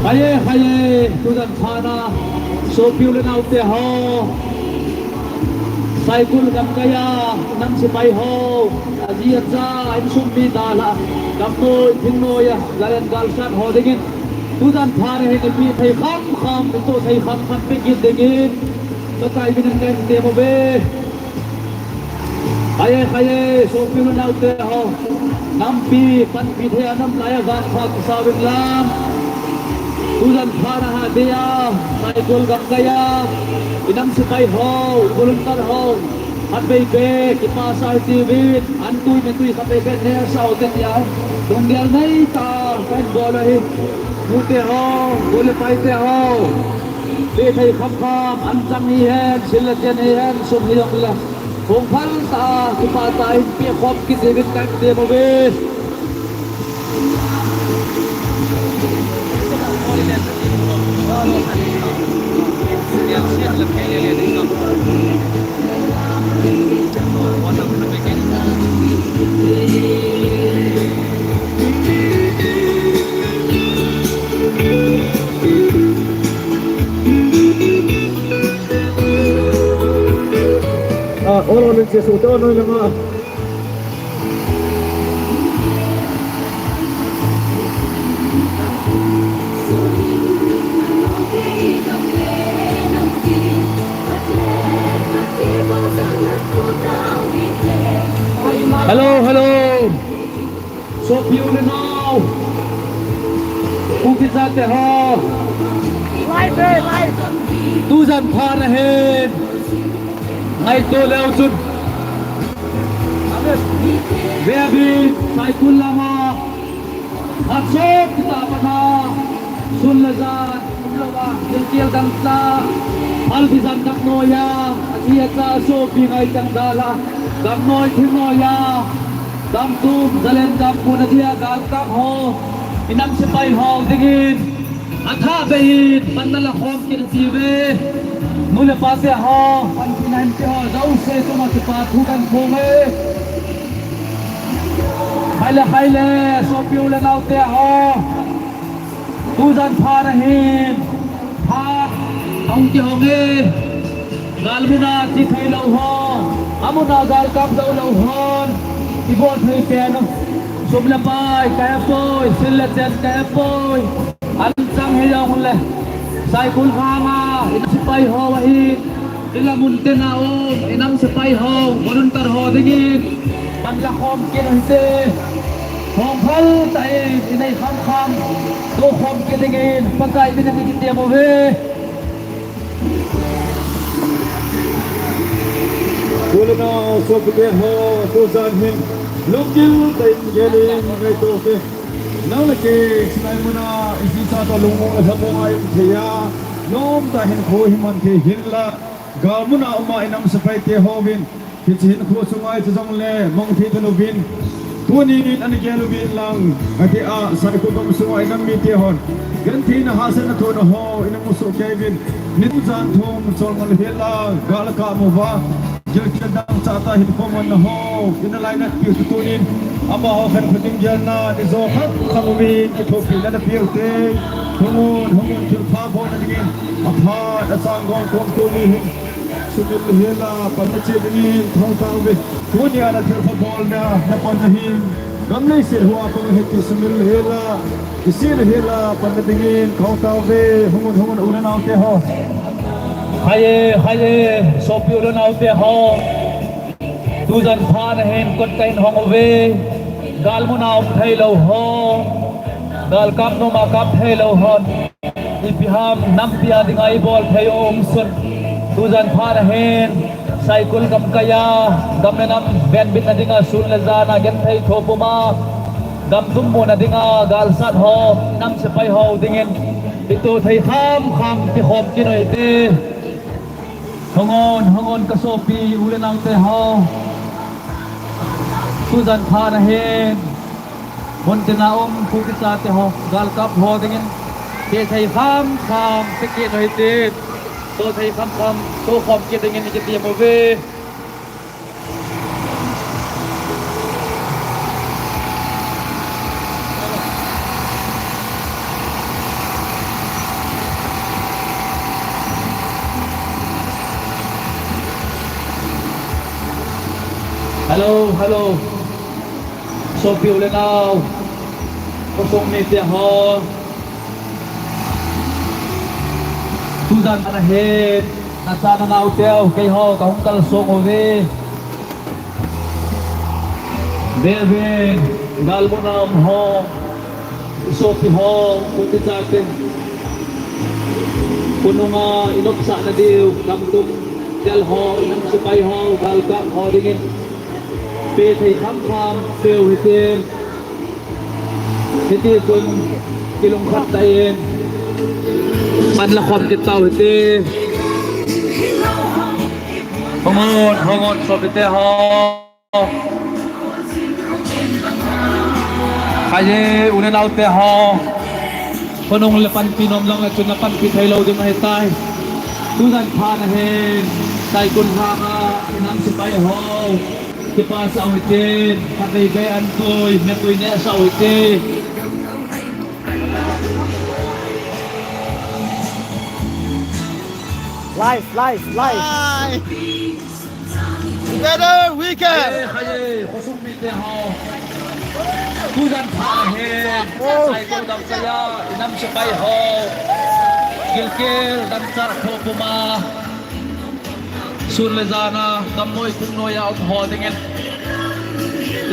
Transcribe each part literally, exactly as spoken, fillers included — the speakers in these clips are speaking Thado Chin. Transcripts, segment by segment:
Haiye, haiye, tujan phat a, sopi u le nao te ho. Saikul gamkai a, nam sepai ho, aji acha, insung mi dalha, gamnoi, thingnoi a, jalen galsat ho dingin. Tujan phat a hin ipi thei kham kham, ito thei kham kham pe kit dingin. Pakai min in kahin tem uve. Haiye, haiye, sopi u le nao te ho. Nampi, panpi thei a nam lai a vangpha kisa uvin lang. Tujan phat a ha dia, Saikul gamkai a. Inam sepai ho, volunteer ho. Khatvei beh, kipah sa hitiuvin. An tui me tui khatvei beh, ne sa u te tia. Lunggel nei tah, kahin bol u ahi. Nu te ho, u le pai te ho. Pe thei kham kham, an chang hihen, sil le chen hihen, sum hijong le. Hung phal tah a, kipah tah in pe khom kit diuvin kahin tem uve. Ah, ol ol in chesuh tao noi lama. Hello, hello. Sopi u le nao. Kuki chate ho. Live, eh, live. Tujan phat a hin. Ngaito leu chun. Ve ahi, Saikul lama. Phat chom kita pat a. Sun le jan. Umlou a, thilkel dang tah, phalbi jan gamnoi a, aji acha sopi ngai chang dalha, gamnoi thingnoi a, gamtum, jalen gampu na dia galkap ho, inam sepai ho dingin, athah beh in, pan nala khom kit uve, nu le pa te ho, panpina himte ho, jouse chunga kipa thu kahin phong e. Haile, haile, sopi u le nao te ho. Tujan phat a hin, phat ahung kihong e, galmun a che thei lou ho, amun a galkap jou lou hon, ibol thei pen u, sum le pai kahe poi, sil le chen kahe poi, an chang hijong le, Saikul khang a, inam sepai ho ahin, Ila mun tena um, inam sepai ho, volunteer ho dingin, pan la khom kit u hite. Hung phal tah in, inei kham kham, to khom kit dingin, Pakai min in kitem uve. U le nao sopite ho, tujan hin, lunggil tah in gel in ngaito u hite. Nang le kei, chulai mun a, ijat chate lungmong le lhamong a i um thei a, nomtah hinkho hi man thei hinla. Galmun a um a inam sepai te hovin, hiche hinkho chunga hiche jong le mang thei tauvin, tuni nin ana gel uvin lang, ati a, Saikul gamsunga inam mite hon, gentheina hahsatna thohna ho ina musoh kei uvin, nijan thum chol ngal hela, gal kap uva, gilkel dangchah tah hinkho manna ho ina lainat piu tunin, amaho khankho ding gelna, ni jo khat khat uvin, kithopina napeh u hite, hung un, hung un, thilpha bolna dingin, aphat achang gong kom tuni hin, sumil hela, pan nache dingin, thangtang ve. Tunia nathilpha bolna, napanna hin, gam leiset hoa pang hiti sumil hela, isil hela, panna dingin, thangtang ve, hung un, hung un, u le nao te ho. Haiye, haiye, sopi u le nao te ho. Tujan phat a hin kot kahin hong uve. Galmun a um thei lou ho. Galkap nom a kap thei lou hon. Ipi ham nampi a dinga ibol thei u um sun. Tujan phat a hin Saikul gamkai a, gam le nam venbitna dinga sun le jan a genthei thopum a, gam tum muna dinga galsat ho, nam sepai ho dingin ito thei kham kham kikhom kit u hite. Hung un, hung un ka sopi u le nao te ho. Tujan phat a hin. Mun tina um Kuki chate ho, galkap ho dingin, pe thei kham kham, pe kit u hite, to thei kham kham, to khom kit dingin, i kitem uve. Hello. Sopi u le nao, khosung mite ho. Tujan ana hin, nacha nanaoteu, keiho kahung kalsong uve. Veve, galmun a um ho, sopi ho, khonung chate, khonunga inopsahna diu, gamtum tel ho, inam sepai ho, galkap ho dingin pe thei khamkham peu hite. Hiti chun kilungkhat tah in pan la khom kit tau hite. Hung un, hung un, sopite ho. Khaye, u le naote ho. Khonung le panpi nom lang le chun na panpi thei lou ding ahitai. Tujan phat ahin, Saikul lhanga inam sepai ho kipasah u hite, khatvei vei an tui, me tui nehsah u hite. Live, live, live. Together we can. Khaye, khaye, khosung mite ho. Tujan phat ahin, Saikul damsel a inam sepai ho, gilkel damsel ho puma, sun le jan a gamnoi khongnoi a um ho dingin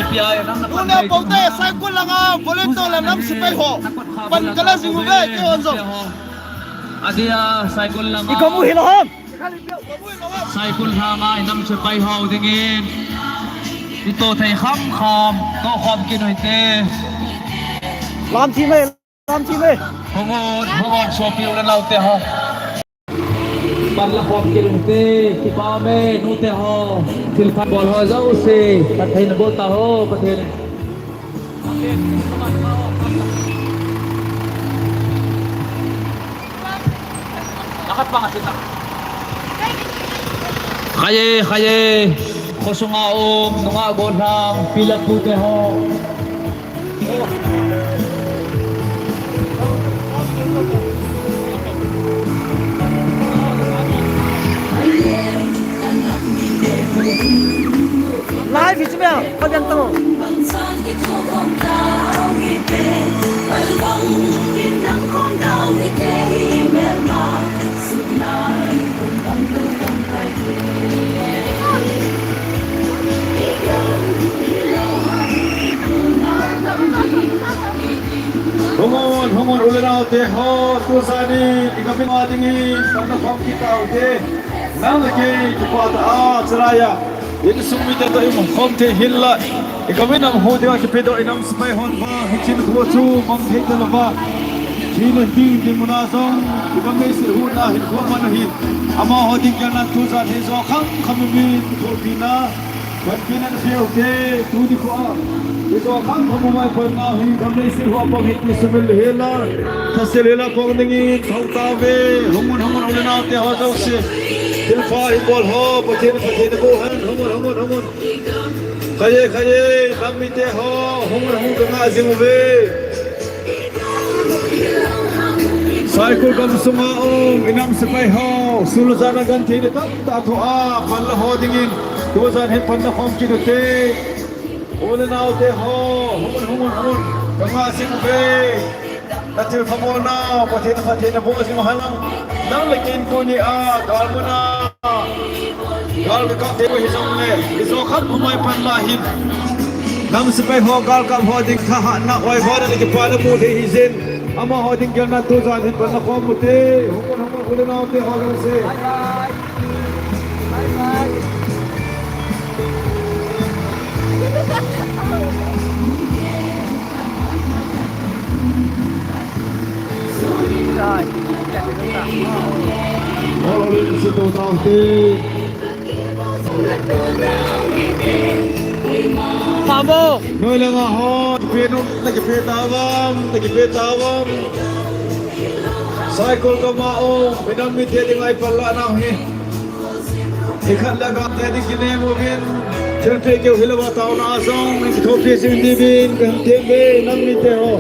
ipi a nang na pan thei pote, Saikul langa volunteer le nam sepai ho pan kala jing uve, keiho jong. Adia, Saikul langa. I kamu hi lou ham. Saikul lhanga inam sepai ho dingin ito thei khamkham, to khom kit u hite. Lam thi mai, lam thi mai. Hung un, hung un, sopi u le naote ho. Pan la khom kit u hite, kipa me, nute ho. Thil phabol ho jouse, Pathen in bol ta ho, Pathen. Khaye, khaye. Khosunga um, nungah gollhang, pi le pute ho. Live hi chu mel, ka gen tang. Hung un, hung un, u le naote ho, tujan in, i gam a dingin, pan la khom kit tau hite. Nang le kei, kipa tah a, chulai a. Insung mite toh i um khom thei hih in la. I gam in um ho ding a kipe doh inam sepai hon vang, hiche nikho chu mang thei talou va. Thina ding ding mun a jong, i gam leiset huhna hinkho man ahi. Amaho ding gelna tujan hi jo khang kham in thopina. Panpina na pe u hite, tuni nikho a. I jo khang kham u mai pan nau hi gam leiset huhna bang hi ti sumil hih in la. Thasel hih in la pang dingin thou tauve, hung un, hung un, u le naote ho jouse. Thilpha hin bol ho, Pathen, Pathen in boh hen, hung un, hung un, hung un. Khaye, khaye, nam mite ho, hung un, hung un, ka ngah jing uve. Saikul gamsunga um, inam sepai ho, sun le jan a gentheina tamtah thoh a, pan la ho dingin, tujan hin pan la khom kit u hite. U le naote ho, hung un, hung un, hung un, ka ngah jing uve. Na thilpha bolnau, Pathen, Pathen in boh jing hen lang. Nang le kei in tuni a, gal mun a, gal ka kap thei u hijongle, i jo khang u mai pan la hin. Nam sepai ho, galkap ho ding thahatna, oiho na le kipana mu thei hijin. Amaho ding gelna tujan hin pan la khom u hite. Hung un, hung un, u le naote ho jouse. Pabo. Noi le nga ho, kipe nom, na kipe tauvam, na kipe tauvam. Saikul gam a um, minam mite dinga i pan la nau hi. Nikhat le gam te ding kinem uvin, thilpeh keu hilou va taona a jong, kithopi jing diuvin, kahin tem uve, nam mite ho.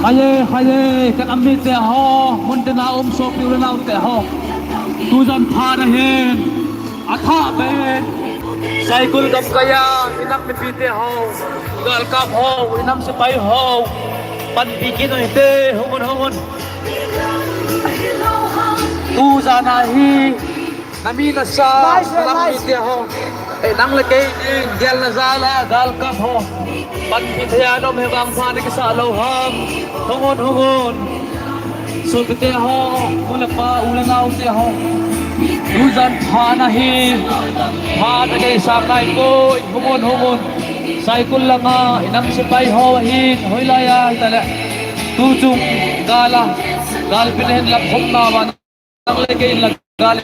Khaile, khaile, ka nam mite ho, muntina um sopi u le nao te ho. Tujan phat ahin, athah beh in, Saikul gamkai a, i nam mipite ho, galkap ho, i nam sepai ho, panpi kit u hite, hung un, hung un. Tujan ahi, na mi na sa, nice, na nam nice. Mite ho. Eh, nang le kei ding, gel na jal a, galkap ho. Panpi thei a na um hi vang pha na kisah lou ham. Hung un, hung un. Sopite ho, nu le pa, u le nao te ho. Tujan phat ahi. Phat agei sang nai poi. Hung un, hung un. Saikul langa, i nam sepai ho ahin, hoilai a, hita le. Tuchung, gal a. Galpi na hin lam khom na van. Nang le kei in la gal.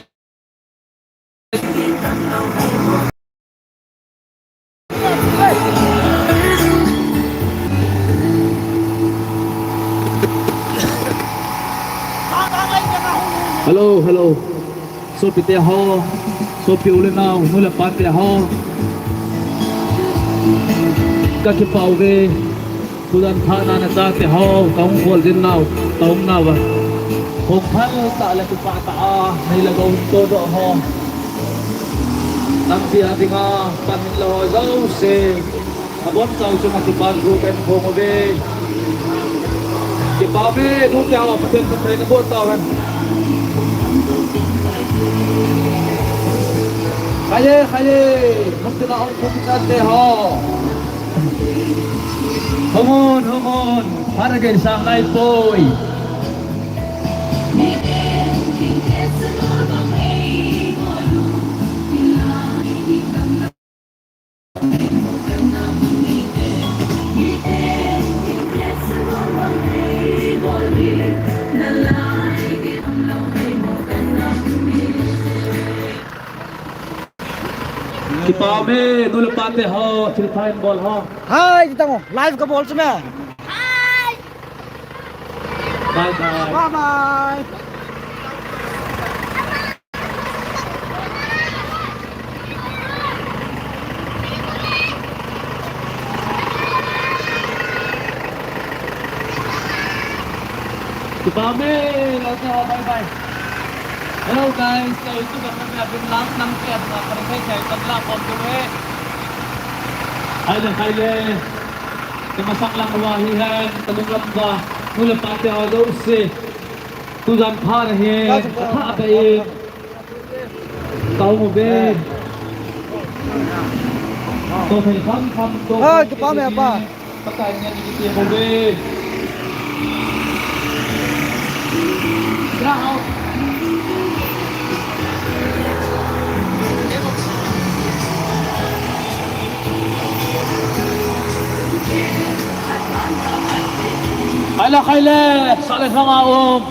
Hello, hello. Sopite ho, sopi u le nao, nu le pa te ho. Ka kipah uve. Tujan phat na na chate ho, ka hung khol din nau, ka hung nau va. Hung phal tah le kipah tah a, nei le gou to doh ho. Nampi a dinga, pan min lou ho jouse. Abonchau chunga kipa thu kahin phong uve. Kipa uve, nu te ho, Pathen phatthei nabol tau hen. Khaile, khaile, muntina um sopi chate ho. Hung un, hung un, phat agei sang nai poi. Kipa uve, nu le pa te ho, thil pha in bol ho. Hi, ti tang o, live ka bol chu me. Bye bye. Bye bye. Kipa uve, lou te ho, bye bye. Hello guys, ka YouTube a ka bia bin lang nang tia ding a ka ring kai kai kan la pom tu he. Khaile, khaile. Ka masang lang uva hi hen, ka lunglam uva. Nu le pa te ho jouse. Tujan phat ahi, athah beh in. Ka um uve. To thei kham kham to. Ah, kipa me apa. Pakai ngen kiti mo ve. Khaile, khaile, sale thang a um.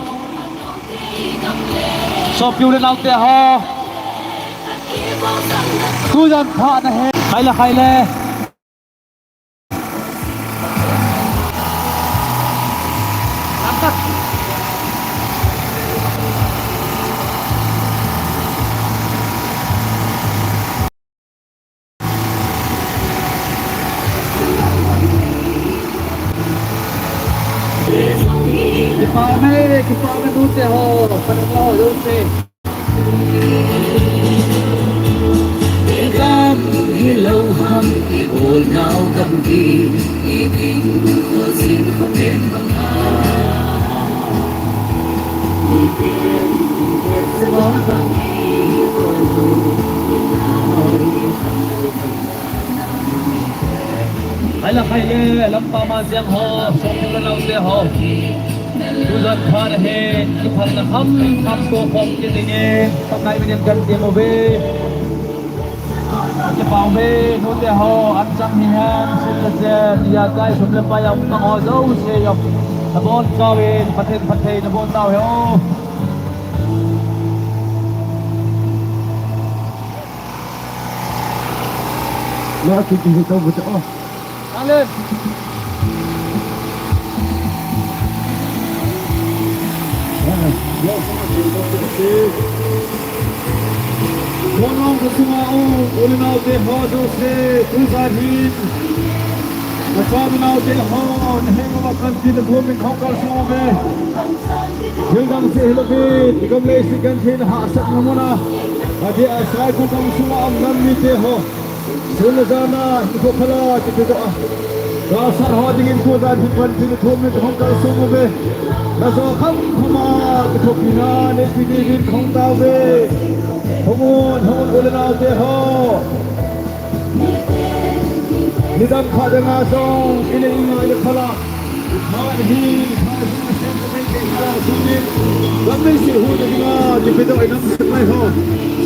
Sopi u le nao te ho. Tujan phat na he. Khaile, khaile. Kipa me, kipa me nu te ho, pa ho jouse. Gam hilou ham i bol nau gam di, i ding ko sin ko pen bang a. Hai la khai le, lampa ma jeng ho, sopi le nao te ho. Tujan phat ahi, kiphalna kham kham to khom kit ding e, Pakai min in kan ti mo ve. Kipa uve, nu te ho, an chang hi hen, sum le chen, ia kai sum le pai a um tang ho jouse jong. Nabon chauvin, Pathen phatthei nabon tau hen. Lo ki ki to bu to. Amen. Khonung ka sunga u, u le nao te ho jouse, tujan hin. Ka Sa nau te ho, na heng uva panpina thu min khong kalsong uve. Thil dang se hilou vin, i gam leiset gentheina hahsatna muna, adeh a Saikul gamsunga um nam mite ho, sun le jan a hinkho phalna kipedoh a, gasat ho dingin tujan hin panpina thu min khong kalsong uve. Na jo khamkhama kithopina neipe diuvin kahung tao uve. Hung un, hung un, u le nao te ho. Nidang khat dinga jong inei ngai le phala. Phat hi, phat hi, gam leiset huhna dinga kipedoh i nam sepai ho,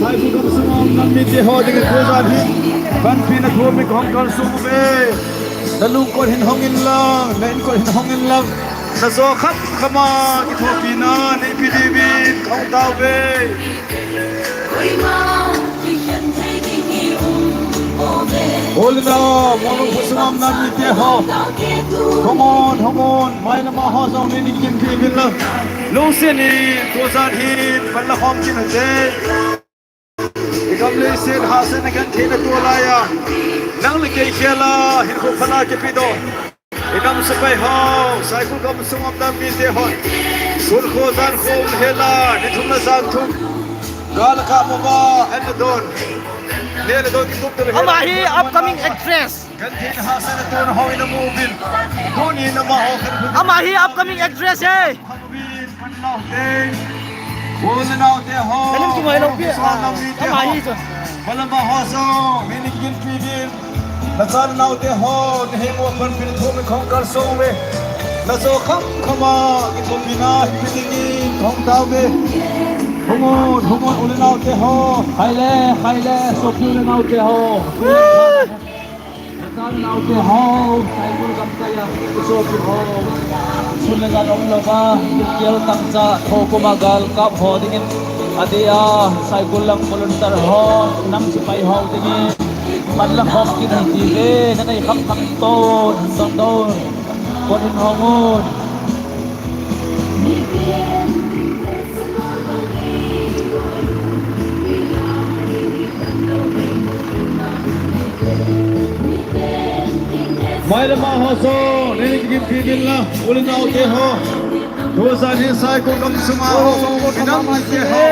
Saikul gamsunga um nam mite ho dingin tujan hin panpina thu min khong kalsong uve. Na lungkot hin hong inlang, na inkot hin hong inlang, na jo khamkhama kithopina neipe diuvin kahung tao uve. U le nao, Monong khosunga um nam mite ho, hung un, hung un, mailam a ho jong nei neiginpi uvin lang, lungset in tujan hin pan la khom kit ute. I gam leiset hahsatna gentheina tolai a, nang le kei khel a hinkho phalna kipedoh i nam sepai ho, Saikul gamsunga um nam mite hon, sun kho jan kho um hel a, ni thum le jan thum, gal le kap uva, an le don, neh le don kitup tel hel a, ama hi upcoming actress. Gentheina hahsatna tona ho ina mu uvin, tuni in amaho khen khu, ama hi upcoming actress e. Khan uvin, pan la ute. U le nao te ho, film kimai lou pi, Monong khosunga um nam mite ho, ama hi chu. Mailam a ho jong nei neiginpi uvin. Na cha na nao te ho, na heng uva panpina thu min khong kalsong uve. Na jo khamkhama kithopina neipe diuvin kahung tao uve. Hung un, hung un, u le nao te ho. Khai le, khai le, sopi u le nao te ho. Na cha na nao te ho, Saikul gamkai a, sopi ho. Sun le jan umlouva, kel tangcha, thokum a gal kap ho dingin, adeh a Saikul lang volunteer ho, nam sepai ho dingin pan la khom kit ute, na nei khamkham to, don don, kon in hong un. Mailam a ho jong nei neiginpi uvin lang, u le nao te ho. Tujan hin Saikul gamsunga um i nam mite ho,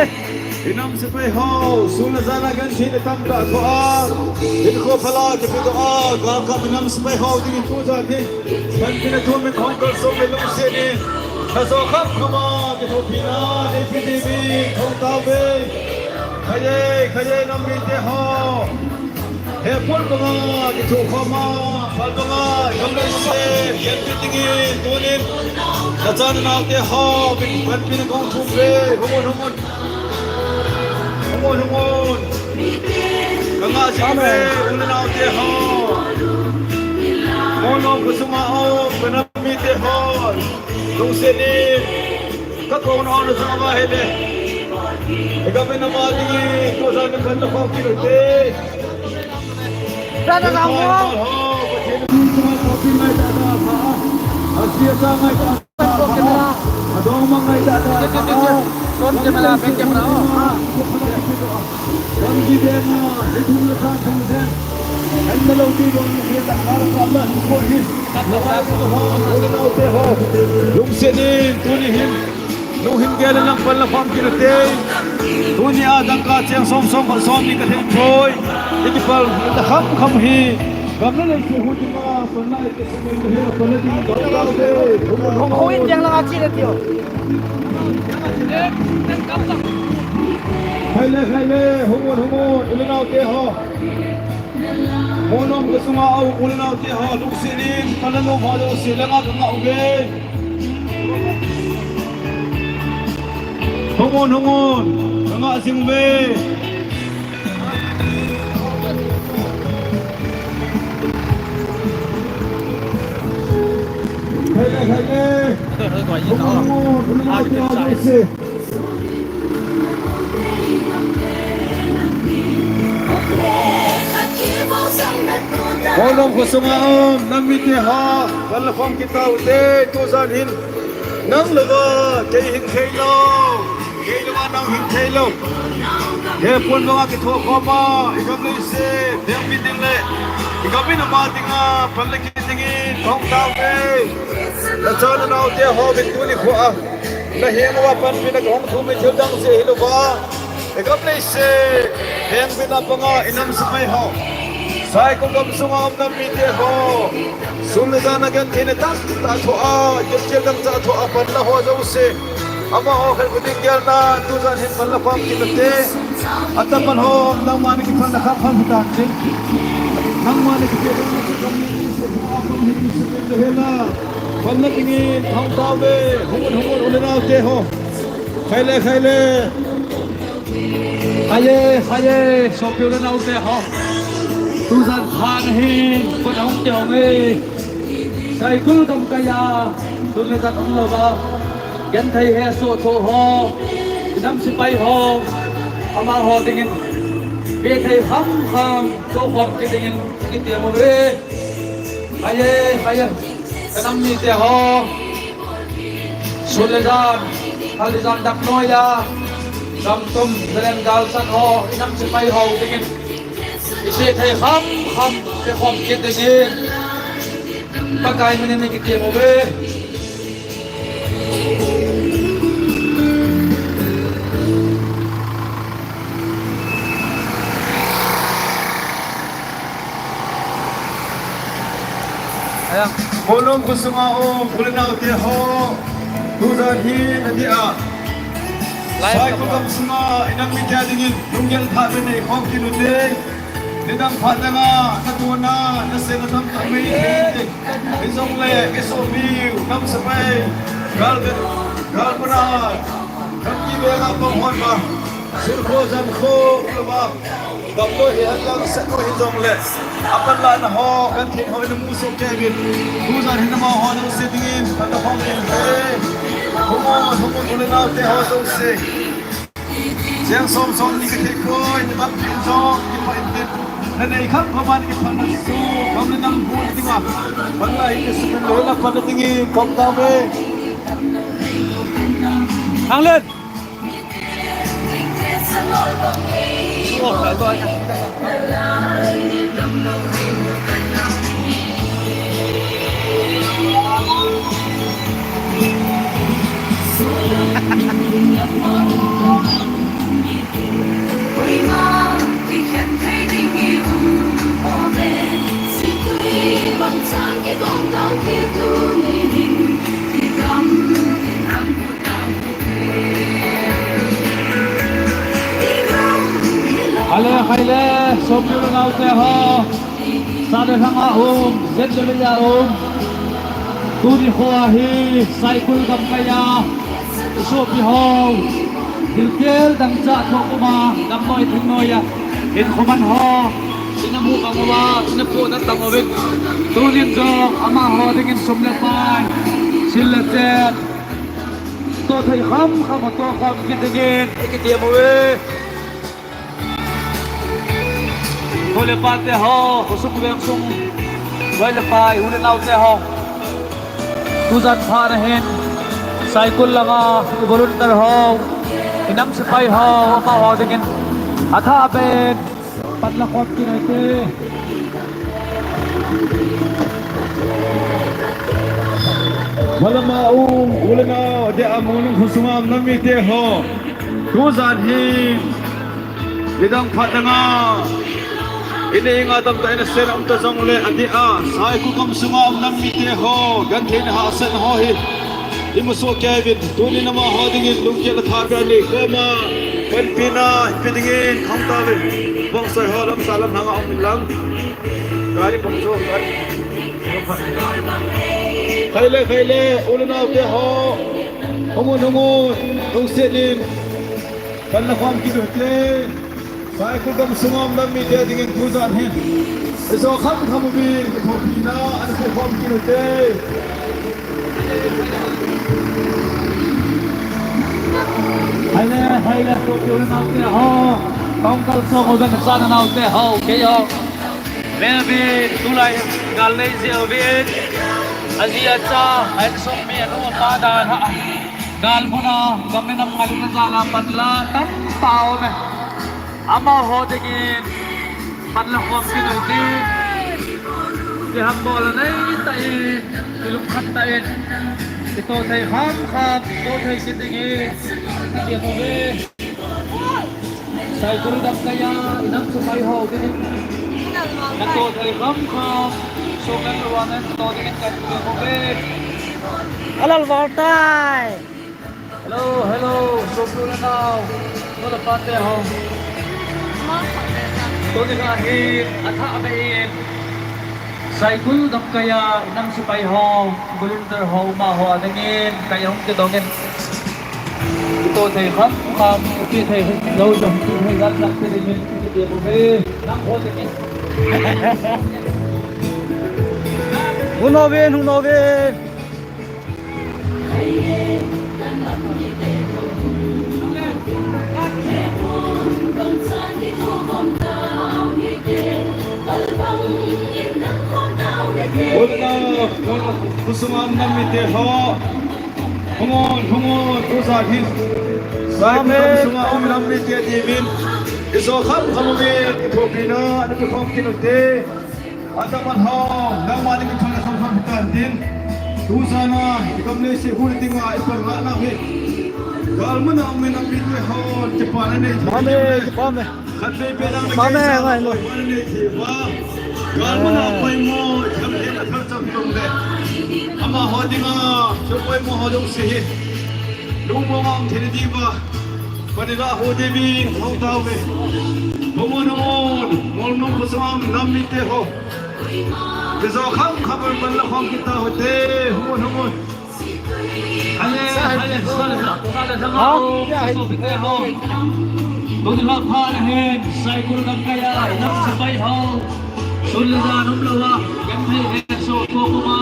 i nam sepai ho, sun le jan a gentheina tamtah thoh a, hinkho phalna kipedoh a, gal kap i nam sepai ho dingin tujan hin panpina thu min khong kalsong uve, lungset in. Na jo khamkhama kithopina neipe diuvin kahung tao uve. Khai e, khai e, nam mite ho. Hepon banga kithokhom a, pal banga i gam leiset genthei dingin tunin na cha na nao te ho, min panpina kahung thum uve. Hung un, hung un. Hung un, hung un. Ka ngah jing uve, u le nao te ho. Monong khosunga um ka nam mite ho, lungset in ka kouna ho na jao uva ahile, i gam in ama dingin tujan in pan la khom kit ute. Brother, na ho. Asia ta ngai ta. Adong mang ngai ta ta. Front camera, back camera, oh. Gamgi dema, ni thum le jan thum sen. An na lo ti dong ni ta kar ka la ko hi. Lungset in tuni hin lunghem gel in lang pan la khom kit ute. Tuni a dangka cheng som som khat som ni ka thei poi. I kipal ta khamkham hi. Gam le leiset huhna dinga pan la Hung, hung in, jeng langa che le tio. Khai le, khai le, hung un, hung un, u le nao te ho. Monong khosunga um u le nao te ho, lungset in, pan la nom ho jouse langa ka ngah uve. Hung un, hung un, ka ngah jing uve. Monong khosunga um nam mite ho, pan la khom kit taute, tujan hin. Nang le va, kei hing thei lou. Kei le va nang hing thei lou. Hepon banga kithokhom a, i gam leiset, deng bit ding le. Gam in ama dinga pan le kit dingin kahung tauve. Nacha nanaote ho, tuni khoa nahenguva panpina kahung thum in thil dang jeh hilouva, igam leiset hengbitna panga inam sepai ho, Saikul gamsunga um nam mite ho, sum le jan a gentheina tamtah thoa, genthei dangchah thoa pan la ho jouse, amaho khat khut in gelna, tujan hin pan la khom kit ute. Ataman ho, nangma ni kiphan la kham phan tante. Nangma ni kiphan la kham phan tante. Pan la dingin kahung tauve, hung un, hung un, u le naote ho. Khaile, khaile. Khaie, khaie, sopi u le naote ho. Tujan phat ahin, kon hung te hung e. Saikul gamkaiya, tun le jan umlouva, genthei hesoh thoh ho, inam sepai ho, amaho dingin bethei khamkham, tohkhom kit dingin kitem uve. Khaie, khaie, kanam mite ho. Sun le jan, thal le jan dap noiya, gamtum, zalen galsat ho, inam sepai ho dingin ibethei khamkham, tohkhom kit dingin Pakai minin kitem uve. Molnom khosunga um u le naote ho, tujan hin adeh a, Saikul gamsunga inam mite dingin lunggel tha beh nei khom kit ute. Nidang phat danga natona, nasetna tamtah mai thei ute. Hijongle isopiu, nam sepai, gal, galpana, gamgi venga pang hon vang, sun kho jan kho louva, damlou hihen lang, set lou hijongle, apan lana ho, genthei ho ina musoh kei uvin. Tujan hin amaho jouse dingin pan la khom kit ute. Hung un, hung un, u le naote ho jouse. Cheng som somni kathei poi, nabang thei jong kipah in tin, nanei kham kham a nakipah na chu gam le nam bu dinga, pan la hi kisumin lou la pan la dingin kahung tauve. Hanglen. Khaile, khaile, sopi u le naote ho. Sat le lhanga um, jet le lei a um. Tuni khoa hi Saikul gamkaiya isopi ho, thilkel dangchah thoh puma, damnoi thingnoi a hinkho man ho ina mu bang uva, ina pohna bang uvin, tunin jong amaho dingin sum le pai, sil le chen, tohthei khamkham a tohkhom kit dingin ikitem uve. Nu le pate ho, khosung vengsung, loi le pai, u le naote ho, tujan phat ahin, Saikul langa i volunteer ho, inam sepai ho, amaho dingin athah beh in pan la khom kit ute. Malama um u le nao, adeh a Molnom khosunga um nam mite ho, tujan hin nidang phat danga, inei nga tamtah, inasetna um ta jongle, adeh a Saikul gamsunga um nam mite ho, gentheina hahsatna ho hi imusoh kei uvin, tunin amaho dingin lunggel le tha beh a nei khom a, panpina ipe dingin kahung tauve. Bongsa ho lamsah lam lhanga um in lang. Gari bong jo, gari. Khaile, khaile, u le naote ho, hung un, hung un, lungset in pan la khom kit ute. Saikul gamsunga um nam mite dingin tujan hin ijo khamkham uvin kithopina ana pe khom kit ute. Khaile, khaile, sopi u le naote ho, kahung kalsong uve, nacha nanaote ho, kei ho. Melvin, tulai gal nei jeh uvin, aji acha, a insung mi, anu apa dan a, gal muna, gam le nam ngal le jal a pan la tamtah aume. Amaho dingin pan la khom kit ute. Ham bol anei tah in, kilungkhat tah in, kitoh thei kham kham, toh thei kit ding in, kiti bou ve. Saikul gamkai a inam sepai ho ding in, katoh thei kham kham, song le pawan in toh ding in kati bou ve. Alal val tai. Hello, hello, sopi u le nao, nu le pa te ho. Tuni kha hi athah beh in, Saikul gamkai a inam sepai ho, volunteer ho, amaho a ding in, kai hung kidong in. Kitoh thei kham kham, kipeh thei lou jong, kipeh thei gal gal te ding in, kipeh thei bou ve, nang ho ding in. Hung uvin, hung uvin. Ol na, ol na, khosung a um nam mite ho. Hung un, hung un, tu jan hin. Saikul gamsunga um nam mite diuvin. Ijo kham kham uvin, ithopina, ana kikhom kit ute. Ataman ho, nangma ding kithana kham kham hitan tin. Tu jan a, i gam leiset huhna dinga, i panlahna hi. Galmun a um nam mite ho, kipana nei. Kipah e, kipah e. Khatvei beh nang kipah e, ngai lo. Galmun a poimo, i gam leiset a thil chom chom le. Amaho dinga, chu poimo ho jouse hi. Lungmong a um thei diuva. Panla ho diuvin, hung tauve. Hung un, hung un, Molnom khosung a um nam mite ho. Ijo kham kham in panla khom kit taute, hung un, hung un. Ale, ale, sale, sale, sale, sale, sopite ho. Tuni lha pha le hin, Saikul gamkai a inam sepai ho. Sun le jan um louva, genthei hesoh toh puma,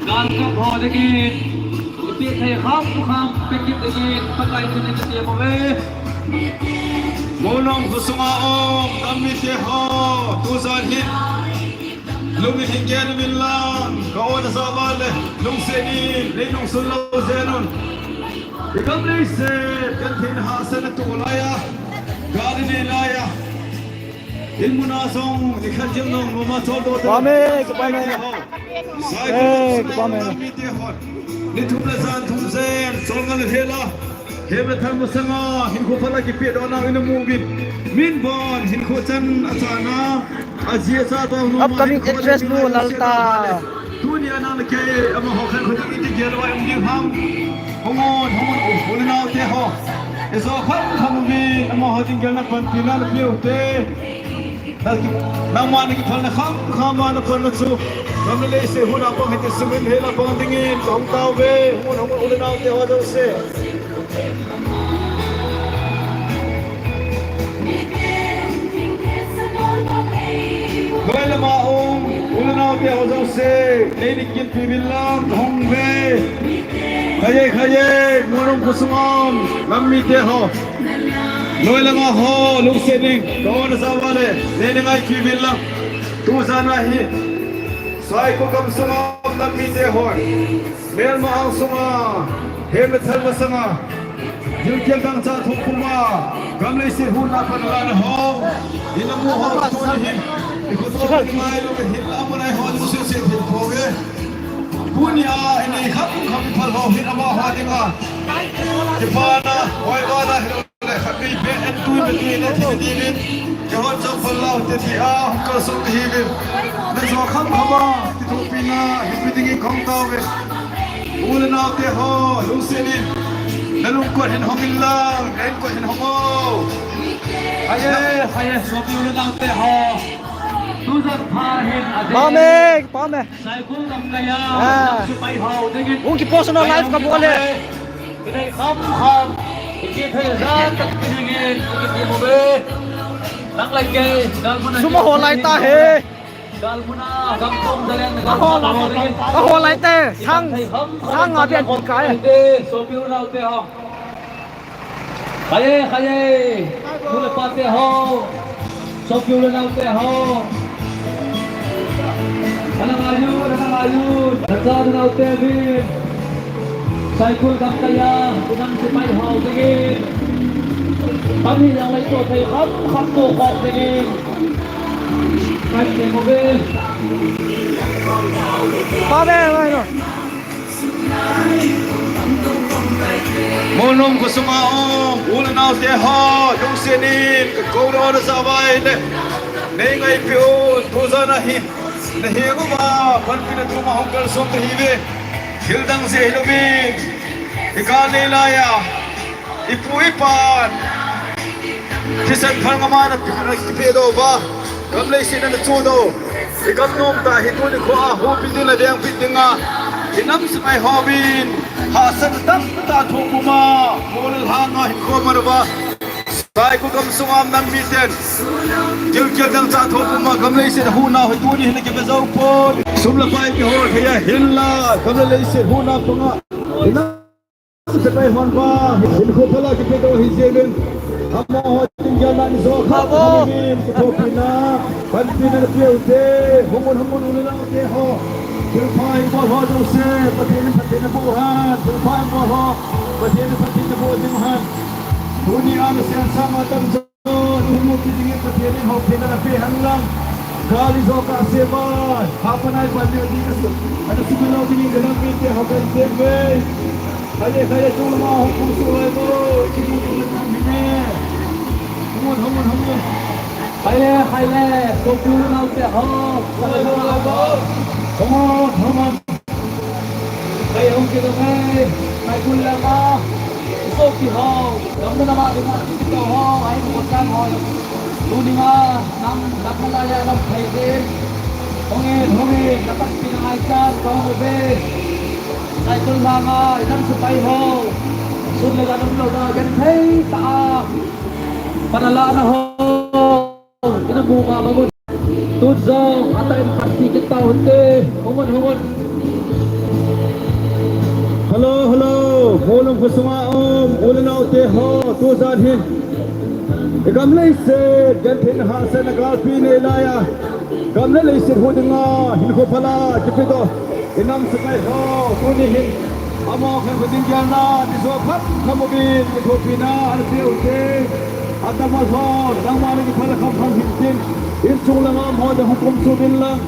galkap ho dingin. Ipi thei kham kham, pe kit dingin, Pakai chun ipi ti bou ve. Molnom khosunga um nam mite ho, tu jan hin. Lungin hin gel uvin lang, ka-o najah uva le, lungset in, nei nungsun lou jeng un. I gam leiset, gentheina hahsatna toh laiya, gal inei laiya. Inmun a jong, nikhat jeng nung, mama chol doh te. Kipah e, kipah e. Saikul gamsunga um nam mite hon. Ni thum le jan thum jen, chol ngal le hela. Hem le thal masanga, hinkho phala kipehdohna in amu uvin. Min bon, hinkho chan achana, aji acha toh noma. Upcoming actress nu Lalta. Tunia nang le kei, amaho khankho ding iti gel uva um ding ham. Hung un, hung un, u le nao te ho. Ijo kham kham uvin, amaho ding gelna panpina napeh ute. Nangma nakiphalna kham kham a naphalna chu, gam le leiset huhna pang hiti sungin hela pang dingin kahung tauve, hung un, hung un, u le nao te ho jouse. Noi lama um u le nao te ho jouse, nei dinga kipi uvin lang, kahung uve. Khaye, khaye, Molnom khosunga um nam mite ho. Noi lama ho, lungset in, ka-o najah uva le, nei dinga kipi uvin lang. Tu jan a hi, Saikul gamsunga um nam mite hon. Melma angsunga, hem le thal masanga, gilkel dangchah thum puma, gam leiset huhna panlahna ho, in amu ho tuni hin, i khoto ngailu hin amu nai ho jouse seh thei pouve. Tunia inei kham kham phal ho hin amaho dinga kipana, hoivana, hilou le khatvei beh in tui me tui le thi dingin, kihon jong phal laute tia hung kalson kahiuvin. Najo kham kham a, kithopina, hipi dingin kahung tauve. U le nao te ho, lungset in. Nalungkot hin hong in lang, na inkot hin hong o. Khaye, khaye, sopi u le nao te ho. Tujan pha hin adeh. Pame, pame. Saikul gamkai a, ah, sepai ho dingin. Hung kipost na live kabol e. Kinei kham kham. Ikithei jat tah dingin, ikiti bou ve. Nang le kei, galmun a. Sum ahol lai tahe. Galmun a, gamkong jalen, ahol lai tahe. Sang, sang nga beh kikai. Sopi u le nao te ho. Khaye, khaye. Nu le pa te ho. Sopi u le nao te ho. Ana ngaiyu, ana ngaiyu. Nacha nao te uvin. Saikul gamkai a inam sepai ho dingin. Tam hi jong le itoh thei kham kham toh khom dingin. Kai te mo ve. Molnom khosunga um u le nao te ho, lungset in kakou le na jao uva ahile, nei ngaipi un, tujan ahi, nahenguva panpina thum a hung kalsong kahiuve. Thil dang jeh hilouvin, ikal nei laiya ipu ipan thisan phalngam a ana kipedoh uva, gam leiset ana chudoh u, igam nom tah hi tuni khoa huhpi ding le vengpi dinga inam sepai hon hahsatna tamtah thoh puma, mol le lhanga hinkho man uva, Saikul gamsunga um nam miten gilkel dangchah thoh puma gam leiset huhna hi tuni hin akipe jou pon. Sum le pai kihol thei ahinla, gam le leiset huhna panga inam sepai hon vang hinkho phala kipedoh ahi jeh uvin, amaho ding gelna in jo khat, Bravo! Amin, kithopina, panpina napeh ute, hung un, hung un, u le nao te ho. Thilpha ibol ho jouse, Pathen in phatthei naboh hen, thilpha ibol ho, Pathen in phatthei naboh jing hen. Tunia nasei sanga tamjo Thumu kiti nge Pathen in houthemna napeh hen lang. Gal ijo kasei uva, hapan a ipan lou ding kasu, ana sumil lou ding in kanam mite ho kahin tem uve. Khaile, khaile, chunglama hung kum soh lai uvo, kimu ding le tam hine. Hung un, hung un, hung un. Khaile, khaile, sopi u le nao te ho. Hung un, hung un, hung un. Hung un, hung un. Kei hung kidong e, Saikul lama, isopi ho, gam le nam a dinga isopi ho, ahin koi tan ho. Tunia nam, nam nalaiya nam thei din. Hung in, hung in, napanpina ngaichat, kahung uve. Saikul langa, inam sepai ho. Sun le gan umlou na, genthei tah a. Pan ala na ho. Ina mu ma ma mun. Tun jong, atah in panpi kit tau hite. Hung un, hung un. Hello, hello. Molnom khosunga um u le nao te ho, tujan hin igam leiset genthei in hahsatna galpi nei laiya, gam le leiset huh dinga hinkho phala kipedoh inam sepai ho, tuni hin amaho khantou ding gelna in jo khat, khamu bin kithopina ana pe ute. Atahbeh ho, nangma nakiphalna khamkham hintin, inchung langa um ho jong hung kum soh uvin lang,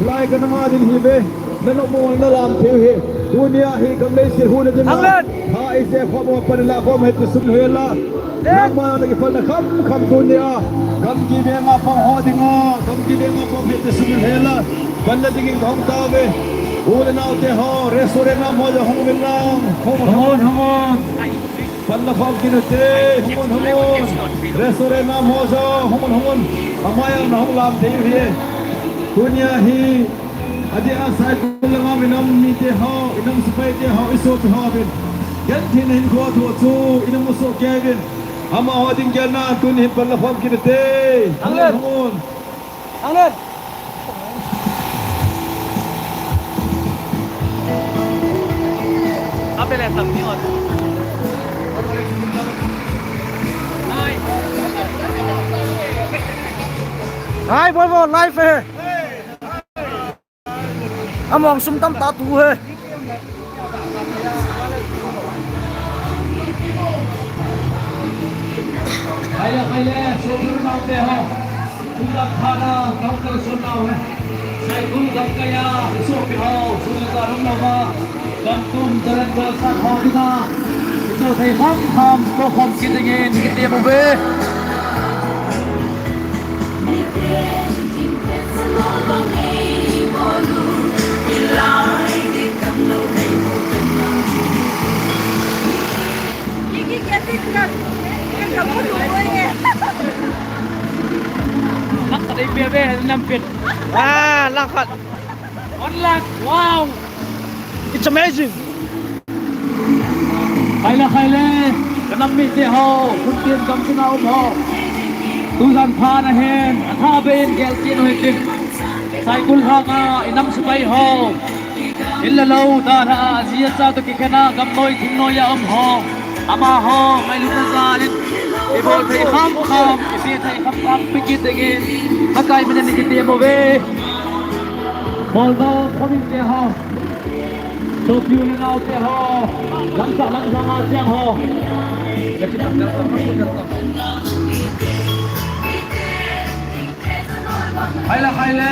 lai kana nga ding ahiuve. Nalungmong in nalam thei u ahi. Tunia hi gam leiset huhna dinga, Anglen! Ha ijeh khom uva pan ilah khom u hite sumil hen lang. Nangma nakiphalna khamkham tunia gamgi venga pang ho dinga, gamgi venga pang hite sumil hen lang. Pan la dingin kahung tauve. U le nao te ho, restaurant a um ho jong hung uvin lang. Hung un, hung un, hung un. Pan la khom kit ute, hung un, hung un. Restaurant a um ho jong, hung un, hung un. Amai a nahung lam thei u ahi. Tunia hi, adeh a Saikul langa um inam mite ho, inam sepai te ho, isopi ho uvin. Genthei in hinkho thoh chu, ina mu soh kei uvin. Amaho ding gelna in tuni hin pan la khom kit ute. Hung un, hung un. Anglen! Ape le tam ni ot. Hai, bol bol, live hai. Among sum tamtah tu hai. Khaile, khaile, sopi u le nao te ho. Tujan phat a, gam kalson nau hi. Saikul gamkai a, isopi ho, sun le gan umlou va. Gam tum, jalan galsat ho dinga. Isopi thei khamkham, kou khom kit dingin, kitem uve. Lakh khat ei pe ve, nam pet. Ah, lakh khat. One lakh, wow. It's amazing. Khaile, khaile, kanam mite ho, khun tin gam tina um ho. Tujan phat ahin, atha bein gel kit u hitin. Saikul lhanga, inam sepai ho. In le lou, dalha a, aji acha toh kikhen a, gamnoi thingnoi a um ho. Amaho, ngailutna jal in, ibol thei khamkham, ipe thei khamkham, pe kit dingin, Pakai min in kitem uve. Molnom khomin te ho. Sopi u le nao te ho. Lamsah lamsang a cheng ho. Khaile, khaile.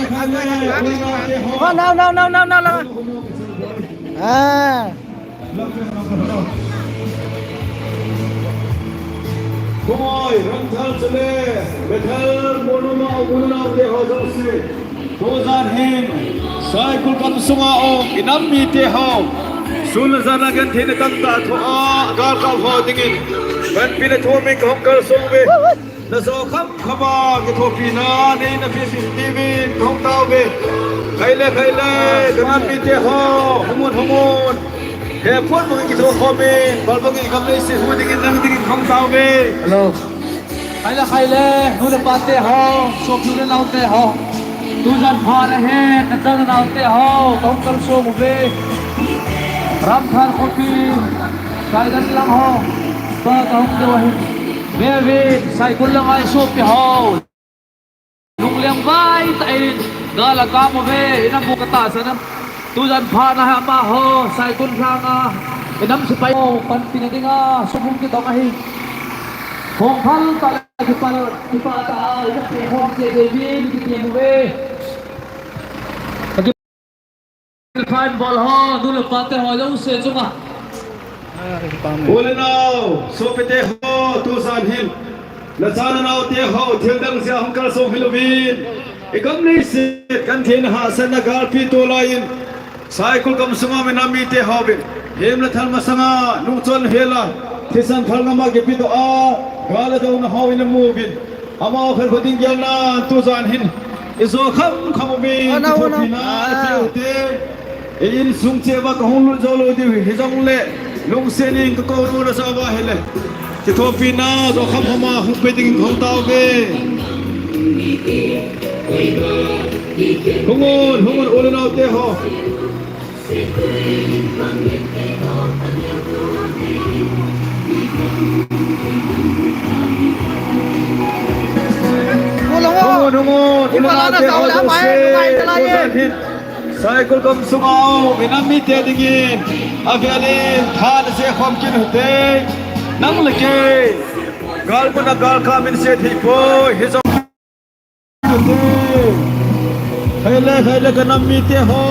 Now, now, now, now, now, now. Ah. Khumoi, Ramthal chule Bethel Molnom a um unau te ho jouse, tujan hin Saikul kamsunga um inam mite ho, sun le jan a gentheina tamtah thoh a galkap ho dingin panpina thumin kahung kalsong uve. Najo khamkham a kithopina nei napeh uvin kahung tao uve. Khaile, khaile, kanam mite ho, hung un, hung un. He pon bangin kitho khom in, bal bangin gam leiset hu dingin nang dingin kahung tao uve. Hello. Khaile, khaile, nu le pa te ho, sopi u le nao te ho. Tujan pha nahin, nachan nao te ho, kahung kalsong uve. Ramthal khopi, Saidan lang ho, pa kahung deu ahi. Ve uvin, Saikul langa i sopi ho. Lungleng vai tah in, gal a kap uve, inam u katahsan a. Tujan pha nahin amaho, Saikul langa, inam sepai ho, panpina dinga, sum hung kitong ahi. Hung phal tah le kipah, kipah tah a, inam te ho, te David, kitem uve. Phan bol ho, nu le pa te ho, jouse chunga. U le nao, sopi te ho, tujan hin. Nacha nanao te ho, thil dang jeh a hung kalsong hih louvin. I gam leiset, gentheina hahsatna galpi to lai in. Saikul kamsunga um inam mite ho uvin. Hem le thal masanga, nungchon hela. Thisan thal ngam a kipedoh a, gal a douna ho in amu uvin. Amaho khankho ding gelna tujan hin i jo khamkham uvin, ana, ana, kithopina, ah, pe ute. Insung cheh uva kahung lut jou lou diu hi, hijongle lungset in kakou nom na sa uva ahile, kithopina jo kham kham a hung pe ding kahung tao ve. Hung un, hung un, u le nao te ho. Hung un, hung un, u le nao te ho jouse. Saikul gamsunga um, i nam mite dingin, avel in, tha na se khom kit u hite, nang le kei. Gal mun a gal kap in se thei poi, hijong u hite. Khaile, khaile ka nam mite ho,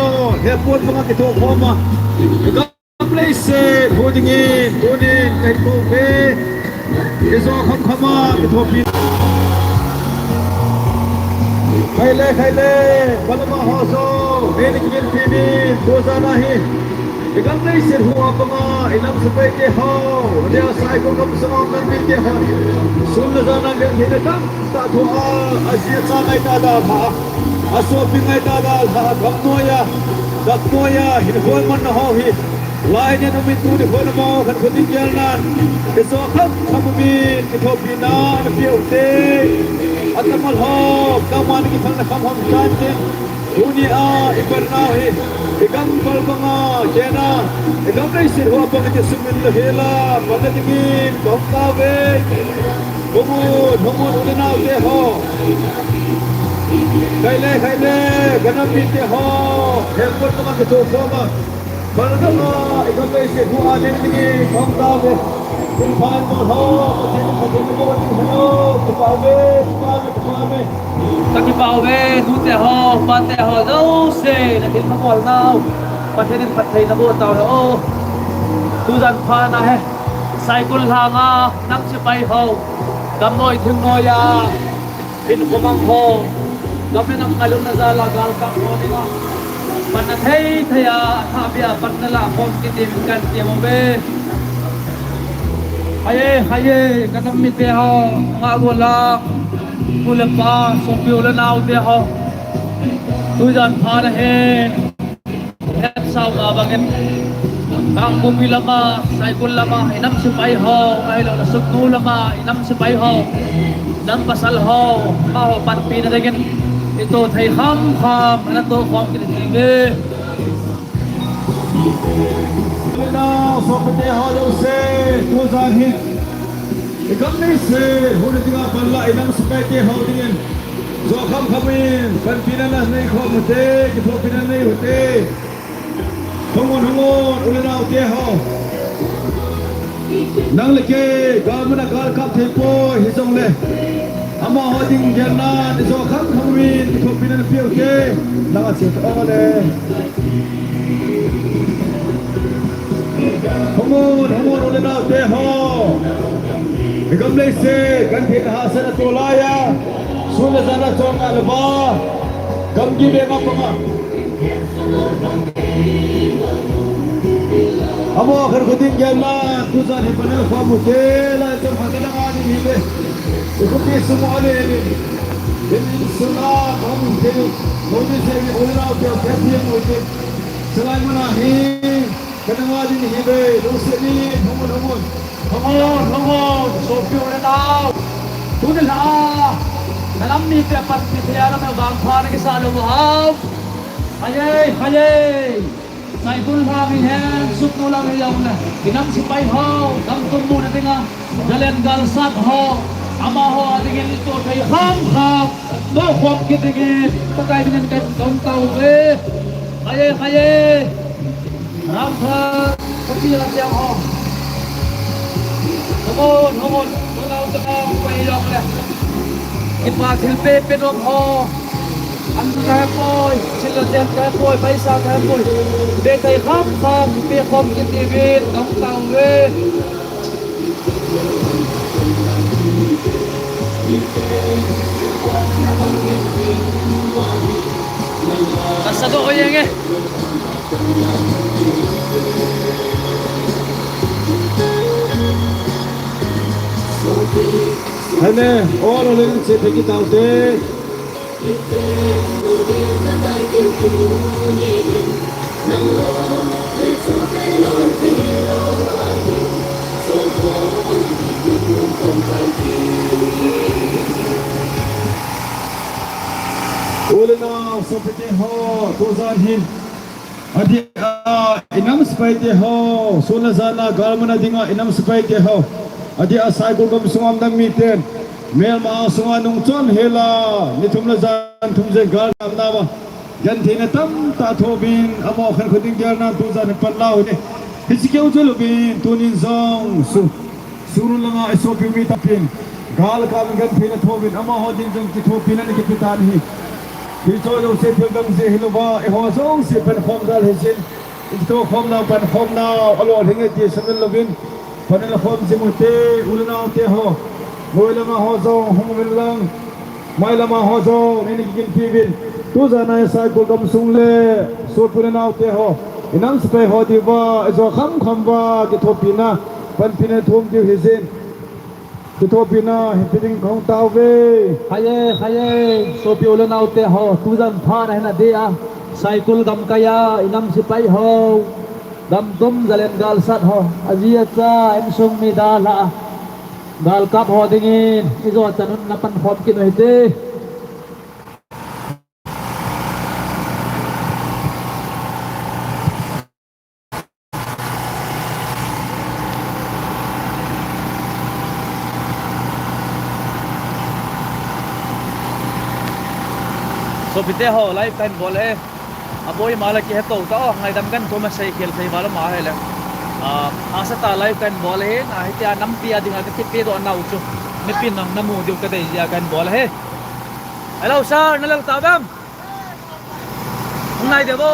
he pon banga kitho khom a. Gam leiset hu dingin, tunin kahin kou ve. Kijo kham kham a kithopi. Khaile, khaile, balama ho jo, neini kivin pi min, tujan ahi. I gam leiset hu a panga, i nam sepai te ho, adia Saikul gamsunga um nam mite ho. Sun le jan a gentheina tamtah thoa, ajeh cha ngai ta dalha, asopi ngai ta dalha, gam noiya, gam noiya, hinkho imanna ho hi. Lai nen um in tuni khon amaho khankho ding gelnan, kijo kham kham umin, kithopina ana peh u hite. Atamal ho, nangma na kithang na kham kham chan tin. Tuni a, i pan nau hi, i gam val banga, kei na, i gam leiset ho a panga kisumil lou hela, pan na dingin, kahung tao ve. Hung un, hung un, u le nao te ho. Khaile, khaile, ka nam mite ho. He pon banga kitho khom a. Balgam a, i gam leiset hu a len dingin kahung tao ve. Kum phan bol ho, Pathen in Pathen in bol ding ho. Kipa uve, kipa uve, kipa uve. Ka kipa uve, nute ho, pate ho, jouse, na thilpha bolnau. Pathen in phatthei na boh tau hen. Tujan pha na he. Saikul lhanga, nam sepai ho. Gam noi thing noiya. Hinkho mang ho, gam le nam kalunna jal a galkap ho dinga, panna thei thei a, athah beh a panna lah khom kit diuvin kahin tem uve. Haiye, haiye, ka nam mite ho, ngah uvin lang, pu le pa, sopi u le nao te ho. Tujan pha na hen. Hetsau a bangin, Kangpokpi lama, Saikul lama, i nam sepai ho, ahilouleh Sugnu lama, i nam sepai ho, nam pasal ho, amaho panpina dingin, i toh thei kham kham, ana toh khom kit ding e. Nau, sopite ho jouse, tujan hi. I gam leiset, hu na dinga pan la, i nam sepai te ho dingin. Jo kham kham in, panpina nanei khom u hite, kithopina nanei u hite. Hung un, hung un, u le nao te ho. Nang le kei, gal mun a gal kap thei poi, hijongle. Amaho ding gelna, i jo kham kham in, kithopina napeh u hite. Nang a che ta o le. Hung un, hung un, u le nao te ho. I gam leiset, gentheina hahsatna toh laiya. Sun le jan a chonga le ba. Gamgi beh ma panga. Amaho khankho ding gelna, tujan hi panna khom u hite, lai cham khat ka dang a ding hi ve. I khopi sung u a le le. Insung a khom u hite. Khopi se ni u le nao te, te thiam u hite. Salai mun a hi. Ka dang a ding hi ve, lungset in, hung un, hung un. Hung un, hung un, sopi u le nao. Tuni lha a, na nam mite panpi thei a, na vangpha na kisah lou u ham? Haiye, haiye. Saikul lang hihen, Sugnu lang hijongle, i nam sepai ho, nam tum muna dinga. Jalen galsat ho, amaho a dingin i toh thei kham kham, toh khom kit dingin, Pakai minin kahin tao uve. Haiye, haiye. Ram pha, ka pi la tiang ho. Hung un, hung un, hung un, hung un, hung un. Kipa thilpeh peh nom ho. An kahe poi, thil la tiang kahe poi, paisa kahe poi. Be thei kham kham, pe khom kit diuvin, kahin tao uve. Ka sa doh jeng e. Hei ne, all Olin se thei kit taute. U le nao, sopite ho, tujan hin. Adeh a, inam sepai te ho, sun le jan a galmanna dinga inam sepai te ho. Adeh a, Saikul gamsunga nam miten, melma sunga nungchon hela, ni thum le jan thum jen galkapna a gentheina tamtah thouvin, amaho khankho ding gelna tujan hin panla u hite. Hiche keu jal uvin, tunin jong su, Suru langa isopiu mi tampin, galkap in gentheina thouvin, amaho din jong kithopina nei kipe tan ahi. Hiche jouse thil dang jeh hilouva, eiho jouse pankhom dal hijin, ikithokhomna pankhomna, alolhing e ti sumil louvin, panla khom jing ute, u le nao te ho. Noi langa ho jong hung uvin lang. Mai lama ho jong nei kiginpi uvin. Tujan a Saikul gamsung le sopi u le nao te ho, inam sepai ho diuva, ijo khamkham uva kithopina, panpina thum diu hijin, kithopina hinpe ding kahung tao uve. Haiye, haiye, sopi u le nao te ho, tujan phat ahin adeh a, Saikul gamkai a inam sepai ho, gamtum jalen galsat ho, aji acha, insung mi dalha a, galkap ho dingin, ijo chan un na pankhom kit u hite. Sopite ho, live kahin bol e. Aboi ma le kihe tou ta o, ngaidam kan thum a sei khel thei val ma hile. Ah, asa ta live kahin bol e, na hitia nampi a dinga kakipe doh nau chu. Mipin nang namu diu kadei jeh a kahin bol e. Hello sir, na lel ta vem? Ngai de bo.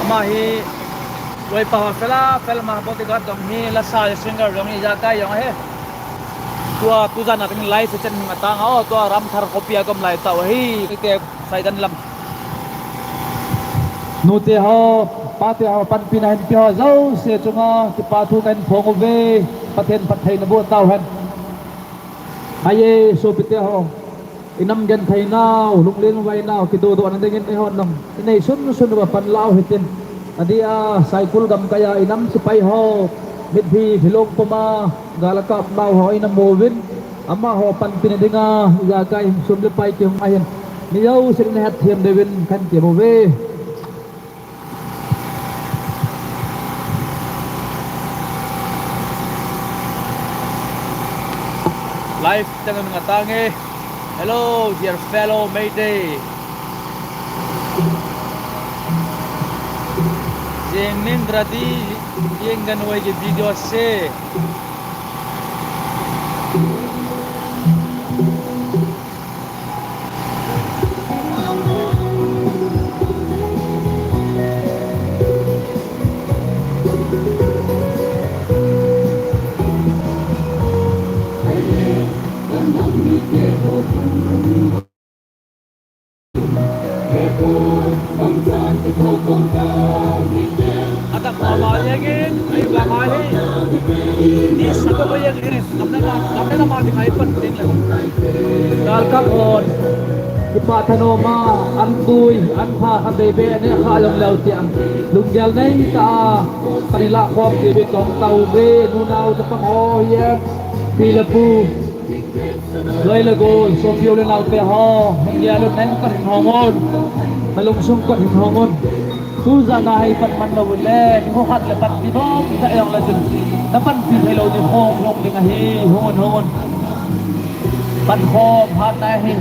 Ama hi loipa ho fel a, fel ma bodyguard jong hi, lasa singer jong hi, ijakai jong ahi. Tua, tujan a ding live session hung atang a, o, tua Ramthar khopi a gom lai tau ahi. Ite saidan lam. Nute ho, pate ho, panpina hinpe ho jouse chunga kipa thu kahin phong uve, Pathen phattheina boh tau hen. Haiye, sopite ho. Inam genthei nau, lunglen vai nau, kidodoh na dingin eihon jong inei sunsun uva panla u hitin. Adeh a, Saikul gamkai a inam sepai ho, mitlhi lhilong puma, gal akap nau ho ina mu uvin, amaho panpina dinga, ijakai hin sum le pai kihung ahin. Mi jousen ina hetthem diuvin kahin tem uve. Live teng nung atang e. Hello, dear fellow Meitei. Jing ning radi, jing ganwai ki video se. Adak mama jengin, ai mama hi. Ni saka ba jengin, kamna na, kamna na mati kai pan ting le. Galkap hon, kipa thanoma, an tui, an pha, kha bebe, ne kha jong leu tiang. Lunggel nei ta, kani la khom ti be tong tau be, nunau chapang ho, yen, pi le pu. Loi le gol, sopi u le nao te ho, hung gel un, nang kot hin hong un, na lungsung kot hin hong un. Tujan a hi pan man lou le, nikho khat le pan ti bom ta jong le chun, na panpi thei lou nikho hung ding ahi, hung un, hung un. Pankhom hat na hi.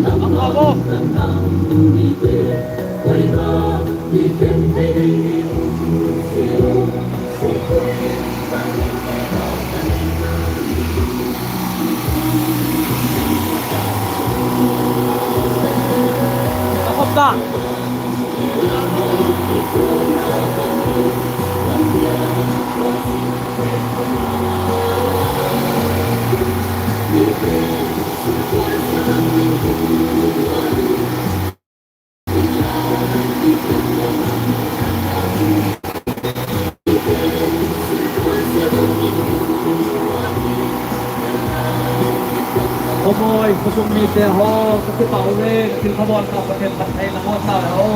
Ang abo. Takop ta. Moi, khosung mite ho, kakipah uve, thil phabol ka Pathen phatthei nabol tauve ho.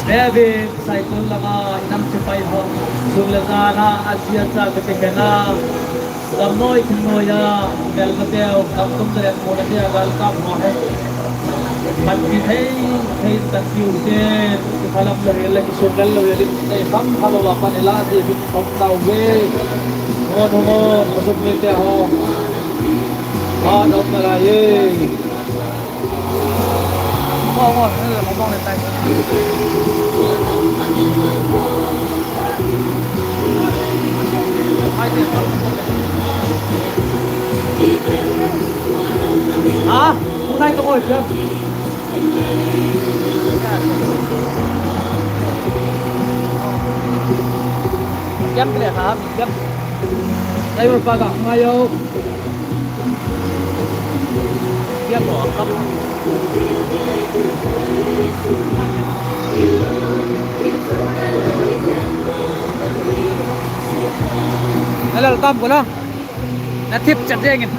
David, Saikul lama, inam sepai ho, sung le jana, aji acha kati kena. Gamnoi, thingnoiya, melmateu, gamtum le lempu na tia galkap ho he. Phatthei, thei, tatiu te, kiphalam louhel le, kisung lel louhel, nei kham phalou a pan ila, ti, Hong tauve. Ngon, ngon, khosung mite ho. Ba dom nalai ye. Ngon, ngon, ngon, ngon, ngon, ngon. Ha? Kung nai to ko, Diam kele ha, diam. Driver pa ka, mayo. Diam ko, kap. Hello, tam ko lang. Na tip chat dengin.